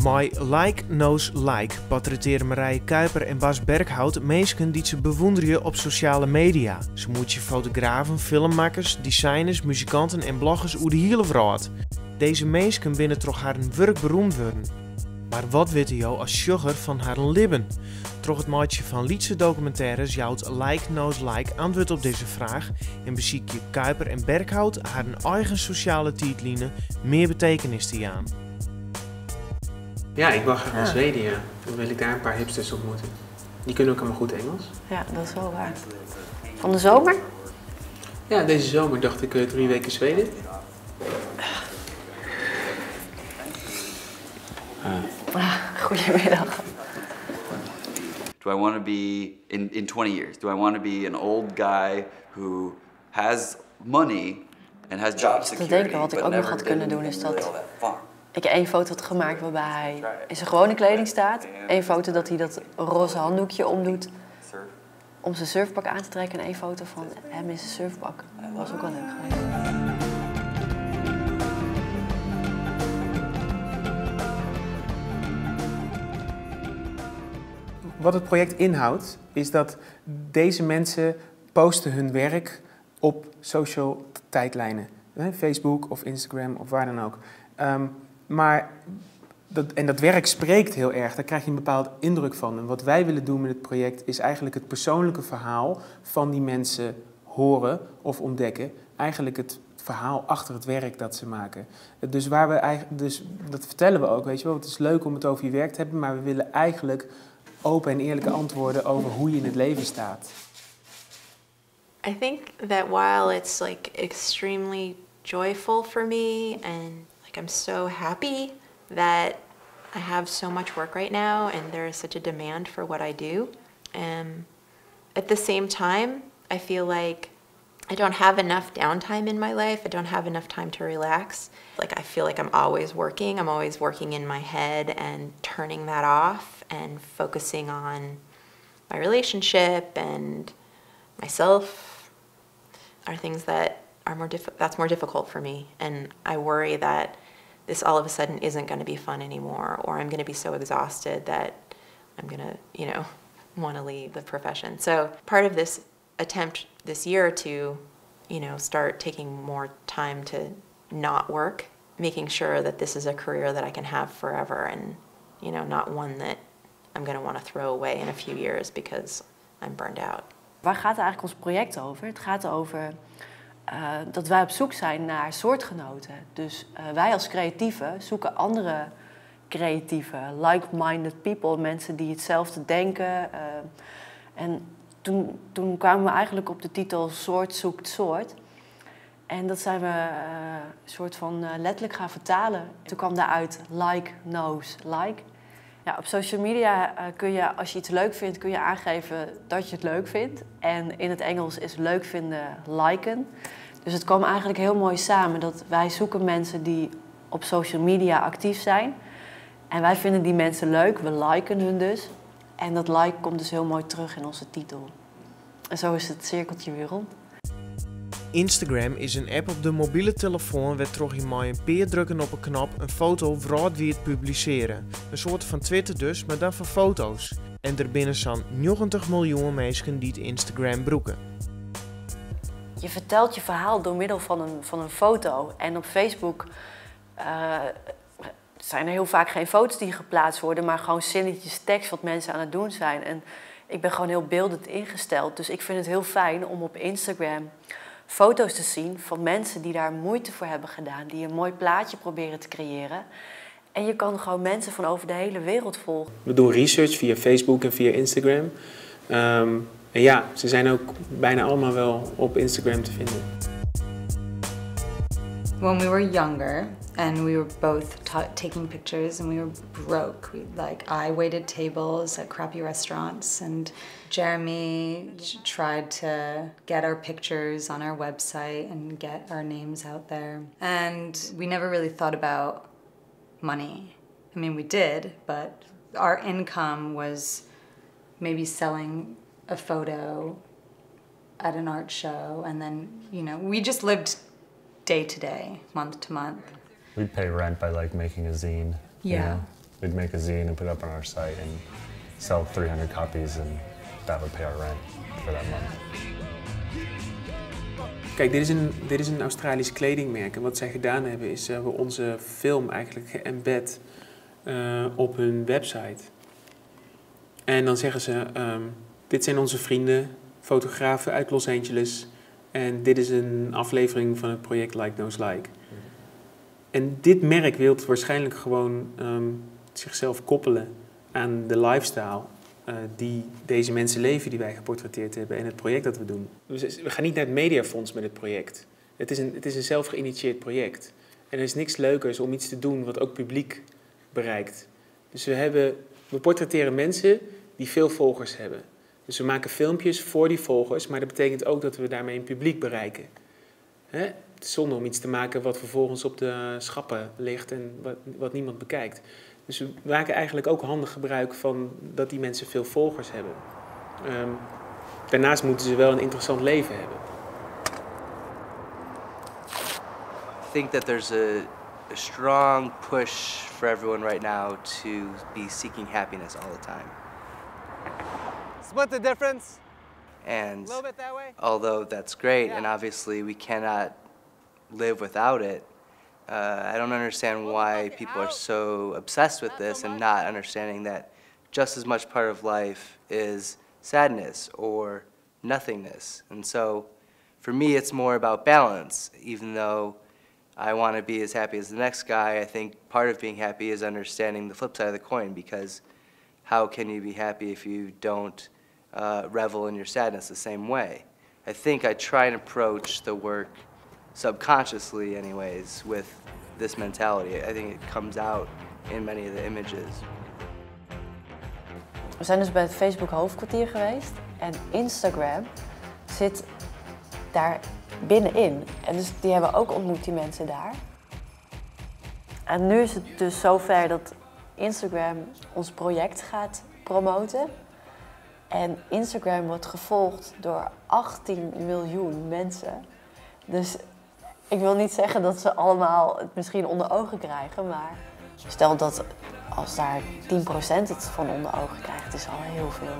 Mei Like Knows Like portrettearje Marije Kuiper en Bas Berkhout minsken dy't se bewûnderje op sosjale media. Se moetsje fotografen, filmmakkers, designers, muzikanten en bloggers oer de hiele wrâld. Dizze minsken binne troch harren wurk beroemd wurden. Mar wat witte jo as sjogger fan harren libben? Troch it meitsjen fan lytse dokumintêres jout Like Knows Like antwurd op dizze fraach en besykje Kuiper en Berkhout harren eigen sosjale tiidline mear betekenis te jaan. Ja, ik wil graag naar Zweden, ja. Dan wil ik daar een paar hipsters ontmoeten. Die kunnen ook allemaal goed Engels. Ja, dat is wel waar. Van de zomer? Ja, deze zomer dacht ik 3 weken Zweden. Ah, goedemiddag. Do I want to be, in 20 years, do I want to be an old guy who has money and has job security? Te denken, wat ik ook nog had kunnen doen, is dat ik één foto had gemaakt waarbij hij in zijn gewone kleding staat. Eén foto dat hij dat roze handdoekje omdoet om zijn surfpak aan te trekken. En één foto van hem in zijn surfpak. Dat was ook wel leuk geweest. Wat het project inhoudt, is dat deze mensen posten hun werk op social tijdlijnen. Facebook of Instagram of waar dan ook. Maar dat werk spreekt heel erg, daar krijg je een bepaald indruk van. En wat wij willen doen met het project is eigenlijk het persoonlijke verhaal van die mensen horen of ontdekken. Eigenlijk het verhaal achter het werk dat ze maken. Dus, waar we eigenlijk, dus dat vertellen we ook, weet je wel. Het is leuk om het over je werk te hebben, maar we willen eigenlijk open en eerlijke antwoorden over hoe je in het leven staat. I think that while it's like extremely joyful for me and like I'm so happy that I have so much work right now and there is such a demand for what I do. At the same time, I feel like I don't have enough downtime in my life. I don't have enough time to relax. Like, I feel like I'm always working. I'm always working in my head and turning that off and focusing on my relationship and myself are things that are more that's more difficult for me, and I worry that this all of a sudden isn't going to be fun anymore, or I'm going to be so exhausted that I'm going to want to leave the profession. So part of this attempt this year to start taking more time to not work, making sure that this is a career that I can have forever and not one that I'm going to want to throw away in a few years because I'm burned out. Waar gaat eigenlijk ons project over? Het gaat over dat wij op zoek zijn naar soortgenoten. Dus wij als creatieven zoeken andere creatieve, like-minded people, mensen die hetzelfde denken. En toen kwamen we eigenlijk op de titel Soort zoekt soort. En dat zijn we soort van letterlijk gaan vertalen. Toen kwam daaruit like knows like. Ja, op social media kun je, als je iets leuk vindt, kun je aangeven dat je het leuk vindt. En in het Engels is leuk vinden liken. Dus het kwam eigenlijk heel mooi samen dat wij zoeken mensen die op social media actief zijn. En wij vinden die mensen leuk, we liken hun dus. En dat like komt dus heel mooi terug in onze titel. En zo is het cirkeltje weer rond. Instagram is in app op de mobile telefoan wêrtroch't je mei in pear drukken op in knop in foto wrâldwiid publisearje. In soarte fan Twitter dus, mar dan foar foto's. En der binne sa'n 90 miljoen minsken dy't Instagram brûke. Je vertelt je verhaal door middel van een foto. En op Facebook zijn er heel vaak geen foto's die geplaatst worden, maar gewoon zinnetjes tekst wat mensen aan het doen zijn. En ik ben gewoon heel beeldend ingesteld. Dus ik vind het heel fijn om op Instagram foto's te zien van mensen die daar moeite voor hebben gedaan, die een mooi plaatje proberen te creëren. En je kan gewoon mensen van over de hele wereld volgen. We doen research via Facebook en via Instagram. En ja, ze zijn ook bijna allemaal wel op Instagram te vinden. When we were younger and we were both taking pictures and we were broke. Like, I waited tables at crappy restaurants and Jeremy tried to get our pictures on our website and get our names out there. And we never really thought about money. I mean, we did, but our income was maybe selling a photo at an art show, and then we just lived day to day, month to month. We'd pay rent by, like, making a zine. You know? We'd make a zine and put it up on our site and sell 300 copies and that would pay our rent for that month. Kijk, dit is een Australisch kledingmerk. En wat zij gedaan hebben is, ze hebben onze film eigenlijk geëmbed op hun website. En dan zeggen ze, dit zijn onze vrienden, fotografen uit Los Angeles. En dit is een aflevering van het project Like Knows Like. En dit merk wil waarschijnlijk gewoon zichzelf koppelen aan de lifestyle die deze mensen leven die wij geportretteerd hebben en het project dat we doen. We gaan niet naar het Mediafonds met het project. Het is een zelfgeïnitieerd project. En er is niks leukers om iets te doen wat ook publiek bereikt. Dus we portretteren mensen die veel volgers hebben. Dus we maken filmpjes voor die volgers, maar dat betekent ook dat we daarmee een publiek bereiken. Hè? Het is zonde om iets te maken wat vervolgens op de schappen ligt en wat niemand bekijkt. Dus we maken eigenlijk ook handig gebruik van dat die mensen veel volgers hebben. Daarnaast moeten ze wel een interessant leven hebben. I think that there's a strong push for everyone right now to be seeking happiness all the time. Split the difference. And A little bit that way. although that's great, and obviously we cannot live without it, I don't understand why people are so obsessed with this and not understanding that just as much part of life is sadness or nothingness. And so for me, it's more about balance. Even though I want to be as happy as the next guy, I think part of being happy is understanding the flip side of the coin, because how can you be happy if you don't revel in your sadness the same way? I think I try and approach the work subconsciously anyways with this mentality. I think it comes out in many of the images. We zijn dus bij het Facebook hoofdkwartier geweest en Instagram zit daar binnenin. En dus die hebben ook ontmoet, die mensen daar. En nu is het dus zover dat Instagram ons project gaat promoten. En Instagram wordt gevolgd door 18 miljoen mensen. Dus ik wil niet zeggen dat ze allemaal het misschien onder ogen krijgen, maar stel dat als daar 10% het van onder ogen krijgt, is al heel veel.